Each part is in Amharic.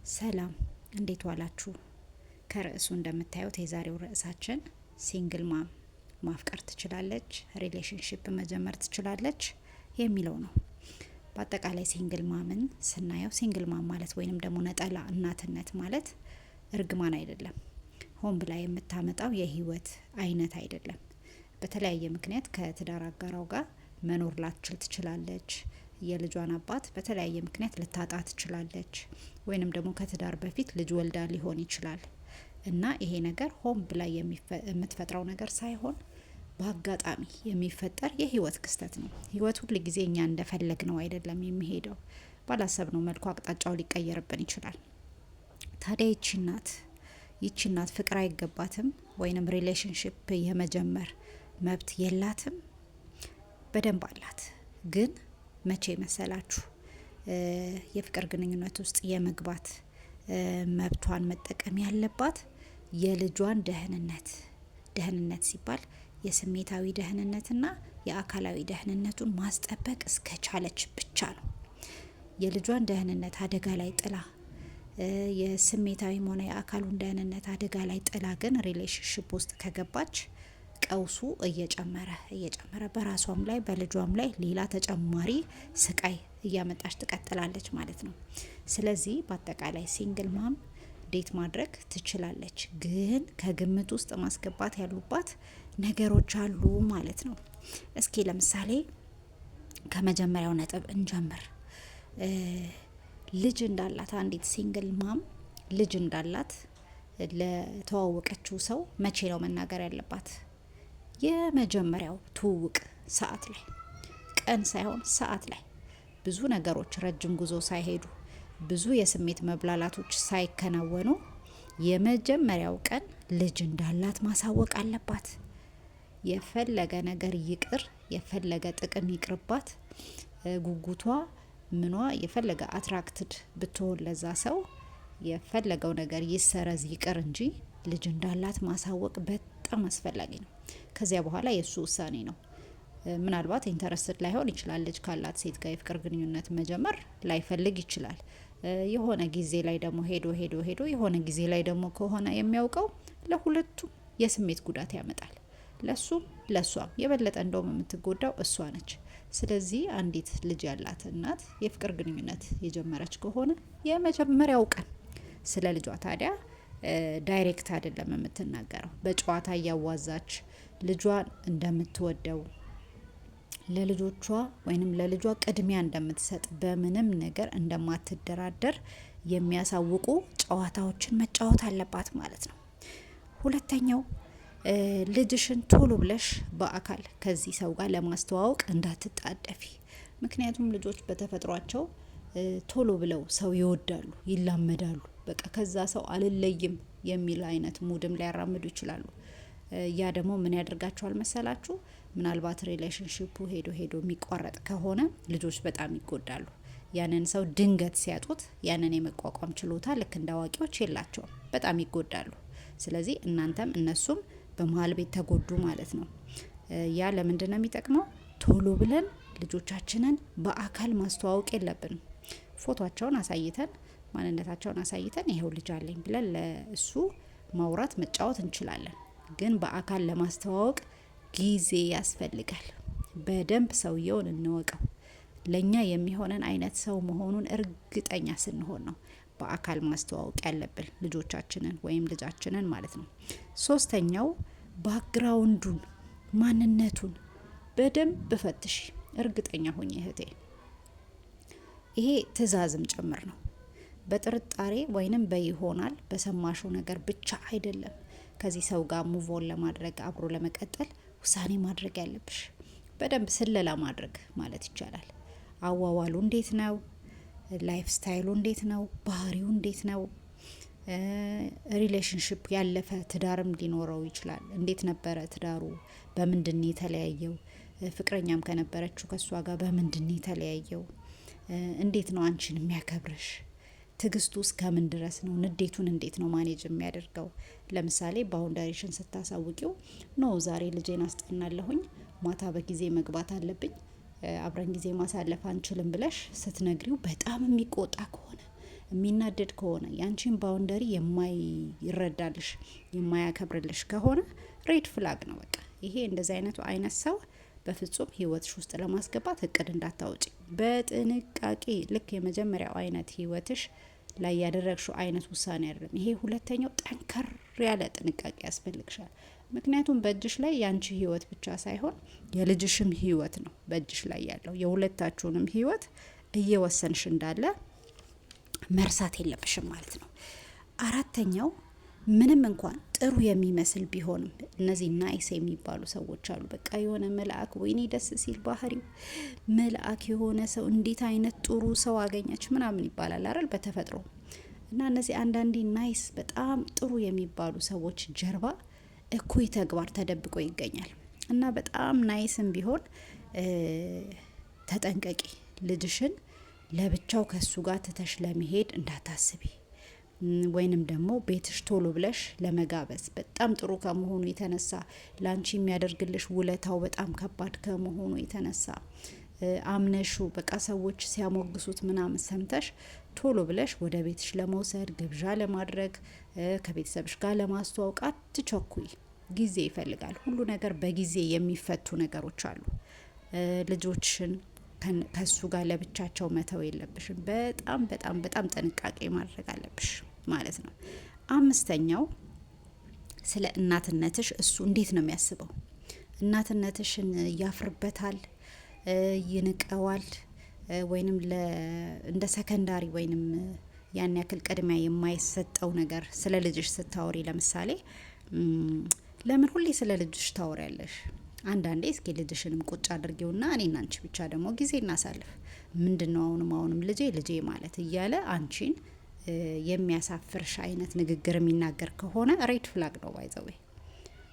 ሰላም፣ እንዴት ዋላችሁ? ከርዕሱ እንደምታዩት የዛሬው ርዕሳችን single mom ማፍቀር ትችላለች፣ relationship መጀመር ትችላለች የሚለው ነው። በአጠቃላይ single mom ን ስናየው single mom ማለት ወይንም ደግሞ ነጠላ እናትነት ማለት እርግማን አይደለም። ሆን ብላ የምታመጣው የህይወት አይነት አይደለም። በተለያየ ምክንያት ከትዳር አጋሯ ጋር መኖር ላትችል ትችላለች። የልጇን አባት በተለያየ ምክንያት ልታጣ ትችላለች። ወይንም ደግሞ ከትዳር በፊት ልጅ ወልዳ ሊሆን ይችላል። እና ይሄ ነገር ሆን ብላ የምትፈጥረው ነገር ሳይሆን በአጋጣሚ የሚፈጠር የህይወት ክስተት ነው። ህይወት ሁል ጊዜ እኛ እንደፈለግነው አይደለም የሚሄደው። ባላሰብነው መልኩ አቅጣጫው ሊቀየርብን ይችላል። ታዲያ ይቺ እናት ፍቅር አይገባትም ወይንም relationship የመጀመር መብት የላትም? በደንብ አላት። ግን መቼ መሰላችሁ የፍቅር ግንኙነት ውስጥ የመግባት መብቷን መጠቀም ያለባት? የልጇን ደህንነት፣ ደህንነት ሲባል የስሜታዊ ደህንነትና የአካላዊ ደህንነቱን ማስጠበቅ እስከቻለች ብቻ ነው። የልጇን ደህንነት አደጋ ላይ ጥላ፣ የስሜታዊም ሆነ የአካሉን ደህንነት አደጋ ላይ ጥላ ግን relationship ውስጥ ከገባች ቀውሱ እየጨመረ እየጨመረ በራሷም ላይ በልጇም ላይ ሌላ ተጨማሪ ስቃይ እያመጣች ትቀጥላለች ማለት ነው። ስለዚህ በአጠቃላይ single mom date ማድረግ ትችላለች፣ ግን ከግምት ውስጥ ማስገባት ያሉባት ነገሮች አሉ ማለት ነው። እስኪ ለምሳሌ ከመጀመሪያው ነጥብ እንጀምር። ልጅ እንዳላት፣ አንዲት single mom ልጅ እንዳላት ለተዋወቀችው ሰው መቼ ነው መናገር ያለባት? የመጀመሪያው ትውውቅ ሰዓት ላይ፣ ቀን ሳይሆን ሰዓት ላይ፣ ብዙ ነገሮች ረጅም ጉዞ ሳይሄዱ፣ ብዙ የስሜት መብላላቶች ሳይከናወኑ የመጀመሪያው ቀን ልጅ እንዳላት ማሳወቅ አለባት። የፈለገ ነገር ይቅር፣ የፈለገ ጥቅም ይቅርባት፣ ጉጉቷ ምኗ የፈለገ attracted ብትሆን ለዛ ሰው የፈለገው ነገር ይሰረዝ ይቅር እንጂ ልጅ እንዳላት ማሳወቅ በጣም አስፈላጊ ነው። ከዚያ በኋላ የእሱ ውሳኔ ነው። ምናልባት interested ላይሆን ይችላል። ልጅ ካላት ሴት ጋር የፍቅር ግንኙነት መጀመር ላይፈልግ ይችላል። የሆነ ጊዜ ላይ ደግሞ ሄዶ ሄዶ ሄዶ የሆነ ጊዜ ላይ ደግሞ ከሆነ የሚያውቀው ለሁለቱም የስሜት ጉዳት ያመጣል። ለሱም ለሷም፣ የበለጠ እንደውም የምትጎዳው እሷ ነች። ስለዚህ አንዲት ልጅ ያላት እናት የፍቅር ግንኙነት የጀመረች ከሆነ የመጀመሪያው ቀን ስለ ልጇ ታዲያ direct አይደለም የምትናገረው። በጨዋታ እያዋዛች ልጇን እንደምትወደው፣ ለልጆቿ ወይንም ለልጇ ቅድሚያ እንደምትሰጥ፣ በምንም ነገር እንደማትደራደር የሚያሳውቁ ጨዋታዎችን መጫወት አለባት ማለት ነው። ሁለተኛው፣ ልጅሽን ቶሎ ብለሽ በአካል ከዚህ ሰው ጋር ለማስተዋወቅ እንዳትጣደፊ። ምክንያቱም ልጆች በተፈጥሯቸው ቶሎ ብለው ሰው ይወዳሉ፣ ይላመዳሉ። በቃ ከዛ ሰው አልለይም የሚል አይነት mood ም ሊያራምዱ ይችላሉ። ያ ደግሞ ምን ያደርጋቸዋል መሰላችሁ? ምናልባት relationship ኡ ሄዶ ሄዶ የሚቋረጥ ከሆነ ልጆች በጣም ይጎዳሉ። ያንን ሰው ድንገት ሲያጡት ያንን የመቋቋም ችሎታ ልክ እንደ አዋቂዎች የላቸውም፣ በጣም ይጎዳሉ። ስለዚህ እናንተም እነሱም በመሀል ቤት ተጎዱ ማለት ነው። ያ ለምንድን ነው የሚጠቅመው? ቶሎ ብለን ልጆቻችንን በአካል ማስተዋወቅ የለብንም። ፎቶቸውን አሳይተን፣ ማንነታቸውን አሳይተን ይሄው ልጅ አለኝ ብለን ለእሱ ማውራት መጫወት እንችላለን። ግን በአካል ለማስተዋወቅ ጊዜ ያስፈልጋል። በደንብ ሰውየውን እንወቀው። ለእኛ የሚሆነን አይነት ሰው መሆኑን እርግጠኛ ስንሆን ነው በአካል ማስተዋወቅ ያለብን ልጆቻችንን ወይም ልጃችንን ማለት ነው። ሶስተኛው፣ background ኡን፣ ማንነቱን በደንብ ፈትሺ፣ እርግጠኛ ሁኚ እህቴ። ይሄ ትዕዛዝም ጭምር ነው። በጥርጣሬ ወይንም በይሆናል በሰማሽው ነገር ብቻ አይደለም ከዚህ ሰው ጋር move on ለማድረግ፣ አብሮ ለመቀጠል ውሳኔ ማድረግ ያለብሽ። በደንብ ስለላ ማድረግ ማለት ይቻላል። አዋዋሉ እንዴት ነው? Lifestyle ኡ እንዴት ነው? ባህሪው እንዴት ነው? Relationship፣ ያለፈ ትዳርም ሊኖረው ይችላል። እንዴት ነበረ ትዳሩ? በምንድን የተለያየው? ፍቅረኛም ከነበረችው ከእሷ ጋር በምንድን የተለያየው? እንዴት ነው አንቺን የሚያከብርሽ? ትግስቱ እስከምን ድረስ ነው? ንዴቱን እንዴት ነው manage የሚያደርገው? ለምሳሌ boundary ሽን ስታሳውቂው "No፣ ዛሬ ልጄን አስጠናለሁኝ፣ ማታ በጊዜ መግባት አለብኝ፣ አብረን ጊዜ ማሳለፍ አንችልም" ብለሽ ስትነግሪው በጣም የሚቆጣ ከሆነ፣ የሚናደድ ከሆነ፣ ያንቺን boundary የማይረዳልሽ፣ የማያከብርልሽ ከሆነ red flag ነው። በቃ ይሄ እንደዚህ አይነቱ አይነት ሰው በፍጹም ህይወትሽ ውስጥ ለማስገባት እቅድ እንዳታወጪ። በጥንቃቄ፣ ልክ የመጀመሪያው አይነት ህይወትሽ ላይ ያደረግሽው አይነት ውሳኔ አይደለም። ይሄ ሁለተኛው ጠንከር ያለ ጥንቃቄ ያስፈልግሻል። ምክንያቱም በእጅሽ ላይ ያንቺ ህይወት ብቻ ሳይሆን የልጅሽም ህይወት ነው በእጅሽ ላይ ያለው። የሁለታችሁንም ህይወት እየወሰንሽ እንዳለ መርሳት የለብሽም ማለት ነው። አራተኛው፣ ምንም እንኳን ጥሩ የሚመስል ቢሆንም፣ እነዚህ nice የሚባሉ ሰዎች አሉ። በቃ የሆነ መልአክ፣ ወይኔ ደስ ሲል ባህሪው፣ መልአክ የሆነ ሰው፣ እንዴት አይነት ጥሩ ሰው አገኘች ምናምን ይባላል አይደል? በተፈጥሮ። እና እነዚህ አንዳንዴ nice፣ በጣም ጥሩ የሚባሉ ሰዎች ጀርባ እኩይ ተግባር ተደብቆ ይገኛል። እና በጣም nice ም ቢሆን ተጠንቀቂ። ልጅሽን ለብቻው ከሱ ጋር ትተሽ ለመሄድ እንዳታስቢ ወይንም ደግሞ ቤትሽ ቶሎ ብለሽ ለመጋበዝ፣ በጣም ጥሩ ከመሆኑ የተነሳ፣ ላንቺ የሚያደርግልሽ ውለታው በጣም ከባድ ከመሆኑ የተነሳ፣ አምነሹ በቃ ሰዎች ሲያሞግሱት ምናምን ሰምተሽ ቶሎ ብለሽ ወደ ቤትሽ ለመውሰድ፣ ግብዣ ለማድረግ፣ ከቤተሰብሽ ጋር ለማስተዋወቅ አትቸኩይ። ጊዜ ይፈልጋል። ሁሉ ነገር በጊዜ የሚፈቱ ነገሮች አሉ። ልጆችሽን ከሱ ጋር ለብቻቸው መተው የለብሽም። በጣም በጣም በጣም ጥንቃቄ ማድረግ አለብሽ ማለት ነው። አምስተኛው፣ ስለ እናትነትሽ እሱ እንዴት ነው የሚያስበው? እናትነትሽን ያፍርበታል፣ ይንቀዋል፣ ወይንም እንደ secondary ወይንም ያን ያክል ቅድሚያ የማይሰጠው ነገር፣ ስለ ልጅሽ ስታወሪ ለምሳሌ ለምን ሁሌ ስለ ልጅሽ ታወሪያለሽ? አንዳንዴ እስኪ ልጅሽንም ቁጭ አድርጊውና እኔና አንቺ ብቻ ደግሞ ጊዜ እናሳልፍ። ምንድን ነው አሁንም አሁንም ልጄ ልጄ ማለት እያለ አንቺን የሚያሳፍርሽ አይነት ንግግር የሚናገር ከሆነ red flag ነው by the way።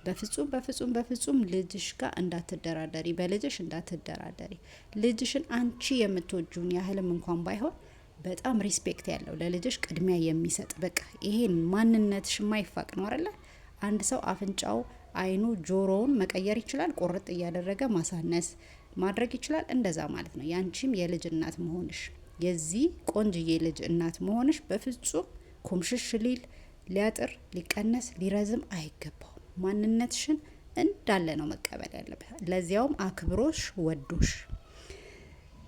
በፍጹም በፍጹም በፍጹም ልጅሽ ጋር እንዳትደራደሪ፣ በልጅሽ እንዳትደራደሪ። ልጅሽን አንቺ የምትወጂውን ያህልም እንኳን ባይሆን በጣም respect ያለው፣ ለልጅሽ ቅድሚያ የሚሰጥ፣ በቃ ይሄን ማንነትሽ የማይፋቅ ነው አይደለ? አንድ ሰው አፍንጫው፣ አይኑ፣ ጆሮውን መቀየር ይችላል። ቁርጥ እያደረገ ማሳነስ ማድረግ ይችላል። እንደዛ ማለት ነው። ያንቺም የልጅ እናት መሆንሽ፣ የዚህ ቆንጅዬ ልጅ እናት መሆንሽ በፍጹም ኩምሽሽ ሊል፣ ሊያጥር፣ ሊቀነስ፣ ሊረዝም አይገባውም። ማንነትሽን እንዳለ ነው መቀበል ያለበት፣ ለዚያውም አክብሮሽ ወዶሽ።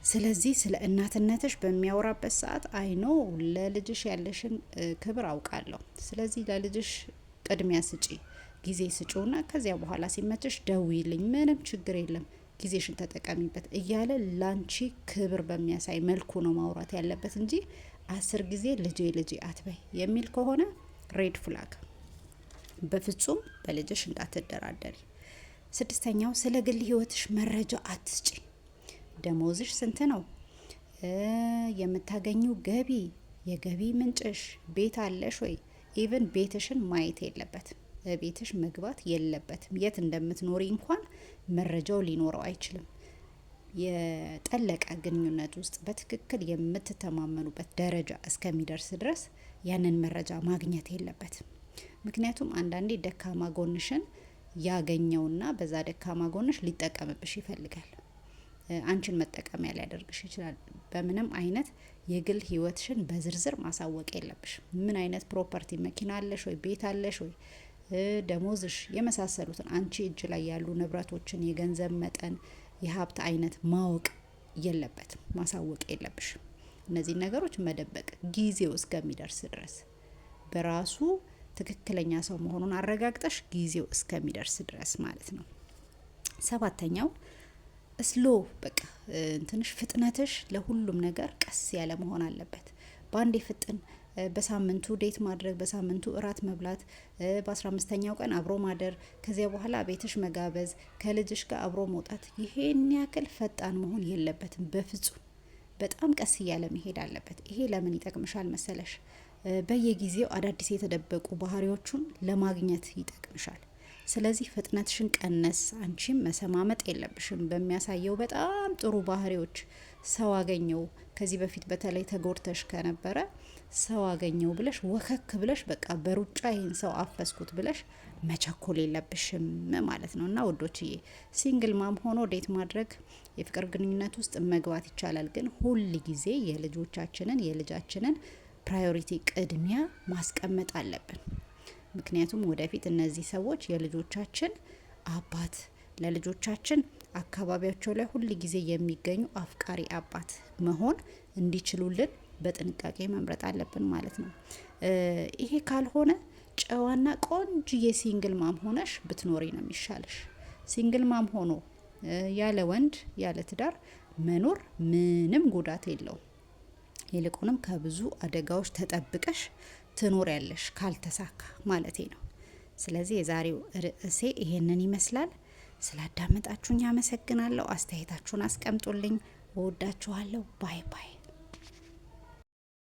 ስለዚህ ስለ እናትነትሽ በሚያወራበት ሰዓት I know ለልጅሽ ያለሽን ክብር አውቃለሁ። ስለዚህ ለልጅሽ ቅድሚያ ስጪ፣ ጊዜ ስጪውና ከዚያ በኋላ ሲመችሽ ደውይልኝ፣ ምንም ችግር የለም፣ ጊዜሽን ተጠቀሚበት እያለ ላንቺ ክብር በሚያሳይ መልኩ ነው ማውራት ያለበት እንጂ 10 ጊዜ ልጄ ልጄ አትበይ የሚል ከሆነ red flag። በፍጹም በልጅሽ እንዳትደራደሪ። ስድስተኛው፣ ስለ ግል ህይወትሽ መረጃ አትስጪ። ደሞዝሽ ስንት ነው? የምታገኚው ገቢ፣ የገቢ ምንጭሽ፣ ቤት አለሽ ወይ? Even ቤትሽን ማየት የለበትም። ቤትሽ መግባት የለበትም። የት እንደምትኖሪ እንኳን መረጃው ሊኖረው አይችልም። የጠለቀ ግንኙነት ውስጥ በትክክል የምትተማመኑበት ደረጃ እስከሚደርስ ድረስ ያንን መረጃ ማግኘት የለበትም። ምክንያቱም አንዳንዴ ደካማ ጎንሽን ያገኘውና በዛ ደካማ ጎንሽ ሊጠቀምብሽ ይፈልጋል። አንቺን መጠቀሚያ ሊያደርግሽ ይችላል። በምንም አይነት የግል ህይወትሽን በዝርዝር ማሳወቅ የለብሽም። ምን አይነት property፣ መኪና አለሽ ወይ፣ ቤት አለሽ ወይ፣ ደሞዝሽ፣ የመሳሰሉትን አንቺ እጅ ላይ ያሉ ንብረቶችን፣ የገንዘብ መጠን፣ የሀብት አይነት ማወቅ የለበትም፣ ማሳወቅ የለብሽም። እነዚህን ነገሮች መደበቅ ጊዜው እስከሚደርስ ድረስ፣ በራሱ ትክክለኛ ሰው መሆኑን አረጋግጠሽ ጊዜው እስከሚደርስ ድረስ ማለት ነው። ሰባተኛው፣ slow፣ በቃ ትንሽ ፍጥነትሽ ለሁሉም ነገር ቀስ ያለ መሆን አለበት። በአንዴ ፍጥን፣ በሳምንቱ date ማድረግ፣ በሳምንቱ እራት መብላት፣ በ15ኛው ቀን አብሮ ማደር፣ ከዚያ በኋላ ቤትሽ መጋበዝ፣ ከልጅሽ ጋር አብሮ መውጣት፣ ይሄን ያክል ፈጣን መሆን የለበትም በፍጹም። በጣም ቀስ እያለ መሄድ አለበት። ይሄ ለምን ይጠቅምሻል መሰለሽ? በየጊዜው አዳዲስ የተደበቁ ባህሪዎቹን ለማግኘት ይጠቅምሻል። ስለዚህ ፍጥነትሽን ቀነስ፣ አንቺም መሰማመጥ የለብሽም። በሚያሳየው በጣም ጥሩ ባህሪዎች ሰው አገኘው፣ ከዚህ በፊት በተለይ ተጎድተሽ ከነበረ ሰው አገኘው ብለሽ ወከክ ብለሽ በቃ በሩጫ ይህን ሰው አፈስኩት ብለሽ መቸኮል የለብሽም ማለት ነው። እና ውዶችዬ፣ single mom ሆኖ date ማድረግ፣ የፍቅር ግንኙነት ውስጥ መግባት ይቻላል። ግን ሁል ጊዜ የልጆቻችንን የልጃችንን Priority ቅድሚያ ማስቀመጥ አለብን። ምክንያቱም ወደፊት እነዚህ ሰዎች የልጆቻችን አባት፣ ለልጆቻችን አካባቢያቸው ላይ ሁል ጊዜ የሚገኙ አፍቃሪ አባት መሆን እንዲችሉልን በጥንቃቄ መምረጥ አለብን ማለት ነው። ይሄ ካልሆነ ጨዋና ቆንጅዬ single mom ሆነሽ ብትኖሪ ነው የሚሻልሽ። Single mom ሆኖ ያለ ወንድ ያለ ትዳር መኖር ምንም ጉዳት የለውም። ይልቁንም ከብዙ አደጋዎች ተጠብቀሽ ትኖሪያለሽ፣ ካልተሳካ ማለቴ ነው። ስለዚህ የዛሬው ርዕሴ ይሄንን ይመስላል። ስላዳመጣችሁኝ አመሰግናለሁ። አስተያየታችሁን አስቀምጡልኝ። እወዳችኋለሁ። Bye bye።